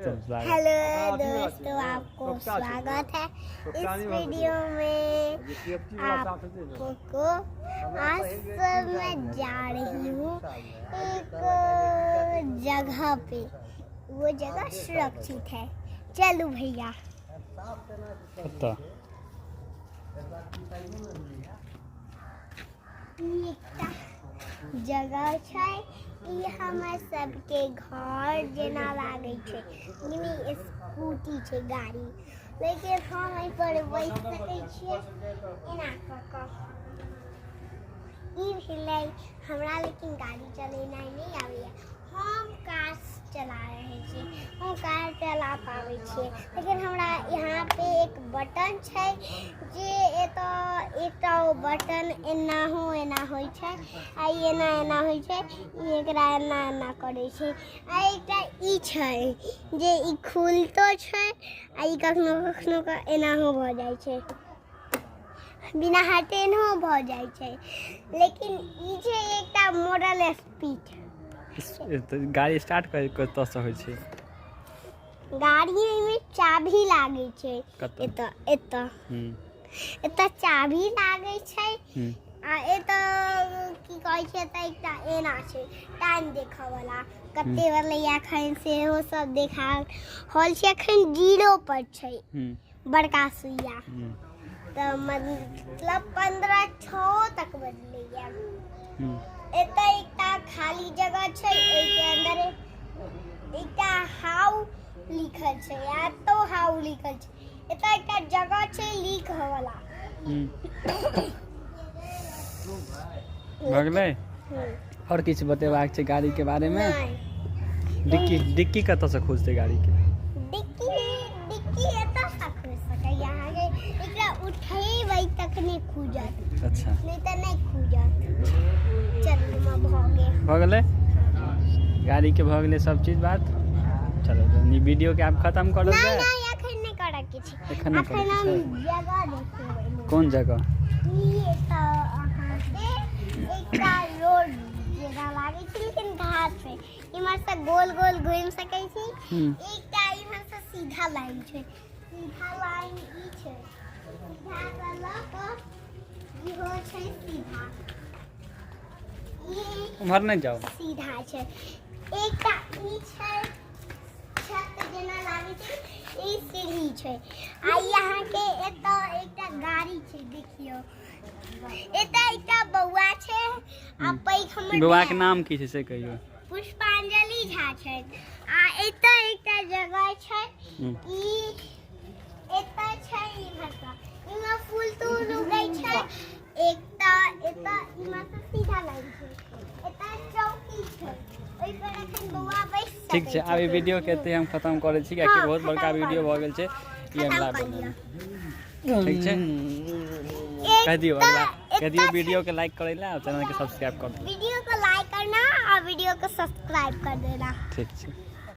स्वागत। हेलो दोस्तों, आपको स्वागत है इस वीडियो में। आपको आज मैं जा रही हूँ एक जगह पे, वो जगह सुरक्षित है। चलो भैया। कतऽ? ई एकटा जगह छै, ई हमर सबके घर जेना लागै छै, लेकिन ई स्कूटी छै, गाड़ी। लेकिन हम एहि पर बैस सकै छियै एना कऽ कऽ। ई भेलै हमरा, लेकिन गाड़ी चलेनाइ नहि आबैए। हम कार चला रहल छी, हम कार चला पाबै छियै, लेकिन हमरा यहाँ पे एक बटन छै जे एतऽ एकटा ओ बटन एनाहो एना होइ छै आ ई एना एना होइ छै, ई एकरा एना एना करै छै। आ एकटा ई छै जे ई खुलतो छै आ ई कखनो कखनो कऽ एनाहो भऽ जाइ छै, बिना हटेनहो भऽ जाइ छै। लेकिन ई छै एकटा मॉडल स्पीड। गाड़ी स्टार्ट करे कतऽसँ होइ छै? गाड़ी मे चाभी लागै छै। कतऽ? एतऽ, एतऽ। एतऽ चाभी लागै छै। आ एतऽ की कहै छै, एतऽ एकटा एना छै टाइम देखऽ वाला, कते बजलैया एखन सेहो सब देखा रहल छै। एखन जीरो पर छै बड़का सुइया। तऽ मतलब 5:45 तक बजलैया। एतऽ एकटा खाली जगह छै, ओहिके अंदर एकटा हाउ लिखल छै आ एतौ हाउ लिखल छै। एतऽ एकटा जगह छै लिखऽ वाला। भऽ गेलै? आओर किछु बतेबाक छै गाड़ीके बारेमे? नहि। डिक्की, डिक्की कतऽसँ खुजतै गाड़ीके? डिक्की, डिक्की एतऽ सँ खुजि सकैए अहाँके। एकरा उठेबै तखने खुजत। नहि तऽ नहि खुजत। चलू, भऽ गेल। भऽ गेलै गाड़ीके, भऽ गेलै सब चीज बात। चलो, ई वीडियोके आब खतम करल नहि। जाय। नहि, एखन नहि करऽके छै। एखन नहि एखन करैके हम छै? जगह देखेबै। कोन जगह? ई एतऽ अहाँके एकटा रोड जेना लागै छै, लेकिन घास छै। इम्हर से गोल गोल घुमि सकै छी। एकटा इम्हर से सीधा लाइन छै, सीधा लाइन ई छै, सीधा से लऽ कऽ इहो छै सीधा ई। उम्हर नहि जाउ। सीधा छै। एकटा ई छै छत जेना लागै छै, ई सीढ़ी छै। आ ई अहाँके एतऽ एकटा गाड़ी छै, देखियौ। एतऽ एकटा बौआ छै आ पैघ हमर बौआके भाय। नाम की छै से कहियौ। पुष्पांजलि झा छै। आ एतऽ एकटा जगह छै। ई एतऽ छै, इम्हर सँ इम्हर फूल तूल उगै छै। एकटा एतऽ इम्हर सँ सीधा लाइन छै, एतऽ चौकी छै, ओहि पर एखन बौआ बैस ठीक छै, सकै आब ई वीडियो के एतै हम खतम करै छी, कियाकि बहुत बड़का खतम वीडियो करू। भऽ गेल छै ई खतम अगला कऽ वीडियो। लिअ। ठीक छै, एक कहि दियौ अगला। कहि दियौ एतऽ वीडियो के लाइक करै लए और चैनल के सब्सक्राइब कर दियौ। वीडियो को लाइक करना और वीडियो को सब्सक्राइब कर देना। ठीक छै।